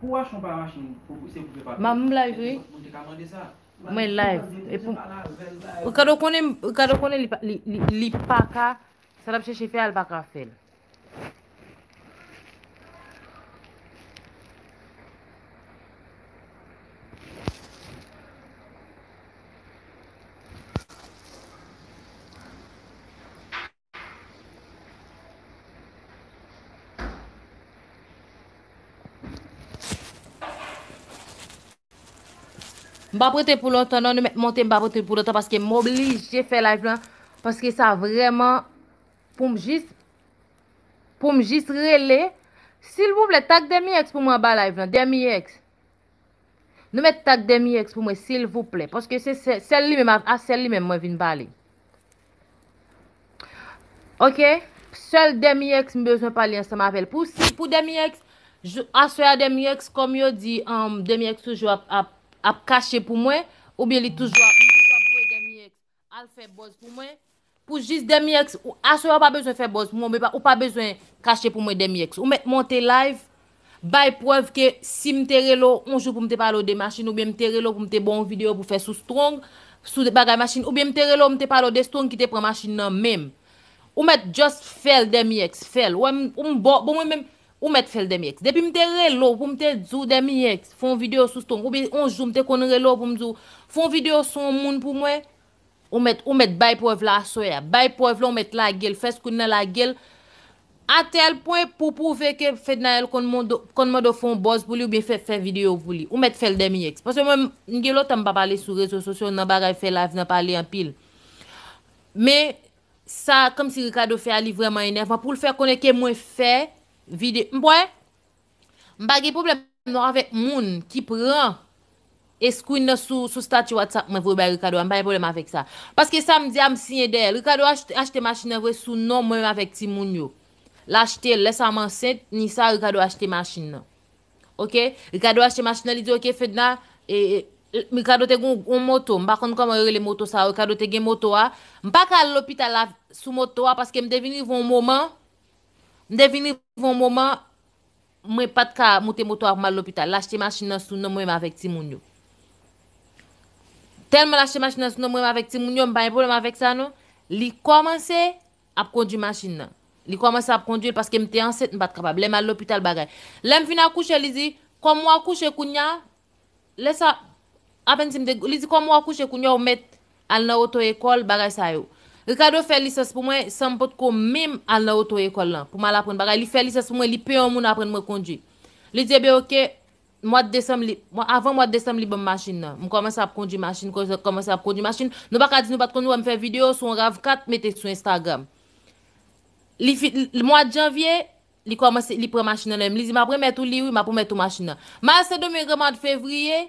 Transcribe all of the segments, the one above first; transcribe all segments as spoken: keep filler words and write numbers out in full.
Pou w achte yon pa machin, pou, se pou fè papye. Mwen live, wi. Mwen live. E pou Ricardo konnen, Ricardo konnen li pa, li, li, li pa ka, sa l ap chèche fè a, l pa ka fè l. M p ap rete pou lontan non, nou mèt monte, m p ap rete pou lontan paske m oblije fè live lan, paske sa vrèman pou m jis, pou m jis rele. Silvouplè, tag Demi X pou mwen anba live lan, Demi X. Nou mèt tag Demi X pou mwen, silvouplè, paske se sè-, sèl li menm, a, a sèl li menm mwen vin pale. Ok? Sèl Demi X m bezwen pale ansanm avè l. Pou si, pou Demi X, jou, aswè a Demi X, kòm yo di, um, Demi X toujou ap, ap, ap kache pou mwen, oubyen li toujou ap, li toujou ap voye Demi X al fè buzz pou mwen. Pou jis Demi X, ou, aswè a ou pa bezwen fè buzz pou mwen, ou pa, ou pa bezwen kache pou mwen Demi X. Ou mèt monte live, bay prèv ke si m te rele w yon jou pou m te pale w de machin, oubyen m te rele w pou m te ba w yon videyo pou fè sou Strong, sou bagay machin, oubyen m te rele w, m te pale w de Strong ki te pran machin nan men m. Ou mèt just fè l Demi X, fè l. Ou wè m, ou m bo, bon, mwen menm, ou mèt fè l Demi X. Depi m te rele w pou m te di w Demi X, fè yon videyo sou Strong, oubyen yon jou m te konn rele w pou m di w, fè yon videyo sou yon moun pou mwen, ou mèt, ou mèt bay prèv la aswè a. Bay prèv la, ou mèt lage l, fè screen nan lage l. A tèl pwen pou pwouve ke Fednaelle konn mande, konn mande w fè yon buzz pou li oubyen fè, fè videyo pou li. Ou mèt fè l Demi X. Paske mwen, m gen lontan m pa pale sou rezo sosyo nan bagay fè live nan pale anpil. Men, sa, kòmsi Ricardo fè a, li vrèman enèvan pou l fè konnen ke mwen fè videyo. M kwè, m pa gen pwoblèm non avèk moun ki pran screen nan sou, sou statut WhatsApp mwen voye bay Ricardo a, m pa gen pwoblèm avèk sa. Paske sa m di a, m siyen dèyè l. Ricardo achte, achte machin nan vre sou non mwen menm avèk timoun yo. L achte l, lè sa m ansent, ni sa, Ricardo achte machin nan. Ok? Ricardo achte machin nan, li di, ok, Fedna, e, e, Ricardo te gon, gon moto, m pa konn kòman yo rele moto sa, Ricardo te gen moto a. M pa ka al lopital la sou moto a, paske m te vin rive yon moman, m te vin rive yon moman, mwen pa t ka moute moto a pou m al lopital. L achte machin nan sou non mwen menm avèk timoun yo. Tèlman l achte machin nan sou non mwen menm avèk timoun yo, m pa gen pwoblèm avèk sa non. Li kòmanse ap kondui machin nan. Li kòmanse ap kondui l paske m te ansent, m pa t kapab. Lè m al lopital, bagay. Lè m fin akouche, li di, kòm ou akouche kounye a, lè sa, apèn si m te, li di, kòm ou akouche kounye a, ou mèt al nan oto ekòl, bagay sa yo. Ricardo fè lisans pou mwen san m potko menm al nan oto ekòl lan pou m al aprann bagay. Li fè lisans pou mwen, li peye yon moun aprann mwen kondui. Li di, ebyen, oke, mwa desanm, li, mwa, avan mwa desanm, li ban m machin nan. M kòmanse ap kondui machin, kò-, kòmanse ap kondui machin. Nou pa ka di nou pa t konn wè m fè videyo sou yon rav kat mete sou Instagram. Li fi-, l-, mwa janvye, li kòmanse, li pran machin nan nan men m. Li di, m ap remèt ou li, wi, m ap remèt ou machin nan. M al Sendomeng an mwa fevriye,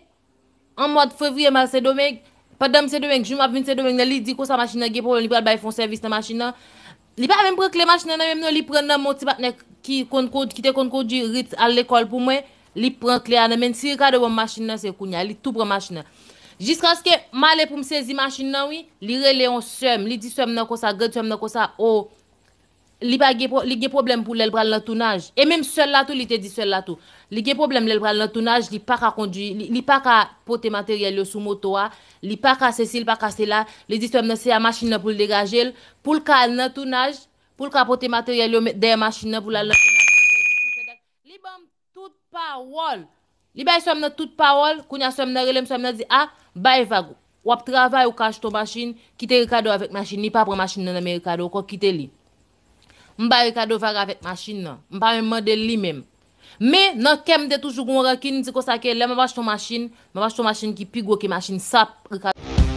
an mwa fevriye, m al Sendomeng. Pandan m Sendomeng, jou m ap vin Sendomeng nan, li di konsa machin nan gen pwoblèm, li pral bay fè yon sèvis nan machin nan. Li pa menm pran kle machin nan nan men m non, li pran nan men yon ti patnè ki konn kond-, ki te konn kondui Ritz al lekòl pou mwen. Li pran kle a nan men l. Si Ricardo ban m machin nan, se kounye a. Li tou pran machin nan. Jiskaske m ale pou m sezi machin nan, wi, li rele yon sè m. Li di sè m nan konsa, gad sè m nan konsa, o, li pa gen pwo-, li gen pwoblèm pou lè l pral nan tounaj. E menm sè l la tou, li te di sè l la tou. Li gen pwoblèm lè l pral nan tounaj, li pa ka kondui, li, li pa ka pote materyèl yo sou moto a, li pa ka sesi, li pa ka sela. Li di sè m nan se a machin nan pou l degaje l, pou l ka al nan tounaj, pou l ka pote materyèl yo met dèyè machin nan pou l al nan tounaj, pou l fè dis, pou l fè dat. Li ban m tout pawòl. Li bay sè m nan tout pawòl. Kounye a sè m nan rele m, sè m nan di, a, bay vag. W ap travay, ou ka achte yon machin, kite Ricardo avèk machin. Li pa pran machin nan nan men Ricardo ankò, kite li. M bay Ricardo vag avèk machin nan. M pa menm mande l li menm. Men, nan kè m, m te toujou gen yon rankin, m di konsa ke lè m ap achte yon machin, m ap achte yon machin ki pi gwo ke machin sa Ricardo.